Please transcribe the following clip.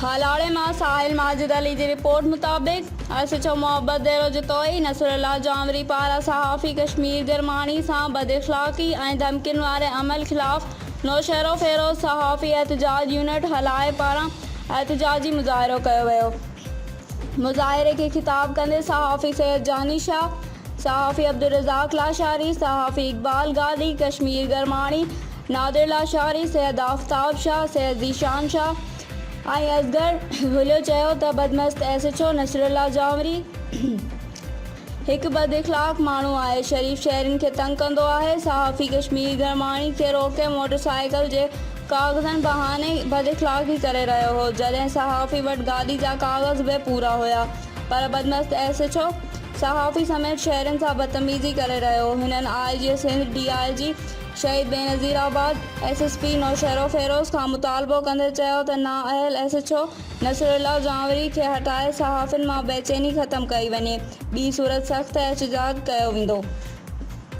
هالاڙي مان ساحل ماجد علي جي رپورٽ مطابق ايس ايڇ او محبت ديرو جتوئي نصرالله جانوري پاران صحافي ڪشمير گرماڻي سان بداخلاقي ۽ ڌمڪين واري عمل خلاف نوشهروفيروز صحافي احتجاج يونٽ هلائي پاران احتجاجي مظاهرو ڪيو ويو. مظاهري کي خطاب ڪندي صحافي سيد جاني شاهه، صحافي عبدالرزاق لاشاري، صحافي اقبال گاڏهي، ڪشمير گرماڻي، نادر لاشاري، سيد آفتاب شاهه، سيد ذيشان شاهه ۽ اصغر هليو چيو ته بدمست S H O Nasrullah Janwari هڪ بد اخلاق ماڻهو آهي، شريف شهرين کي تنگ ڪندو آهي، صحافي ڪشمير گرماڻي کي روڪي موٽر سائيڪل جي ڪاغذن بهاني بد اخلاقي ڪري رهيو هو، جڏهن صحافي وٽ گاڏي جا ڪاغذ به پورا هيا پر بدمست ايس ايڇ او صحافي سميت شهرين سان بدتميزي ڪري رهيو هو، هنن I G Sindh, D I G Shaheed Benazirabad, S S P Naushahro Feroze کان مطالبو ڪندي چيو ته نااهل S H O Nasrullah Janwari کي هٽائي صحافين مان بيچيني ختم ڪئي وڃي، ٻي صورت سخت احتجاج ڪيو ويندو.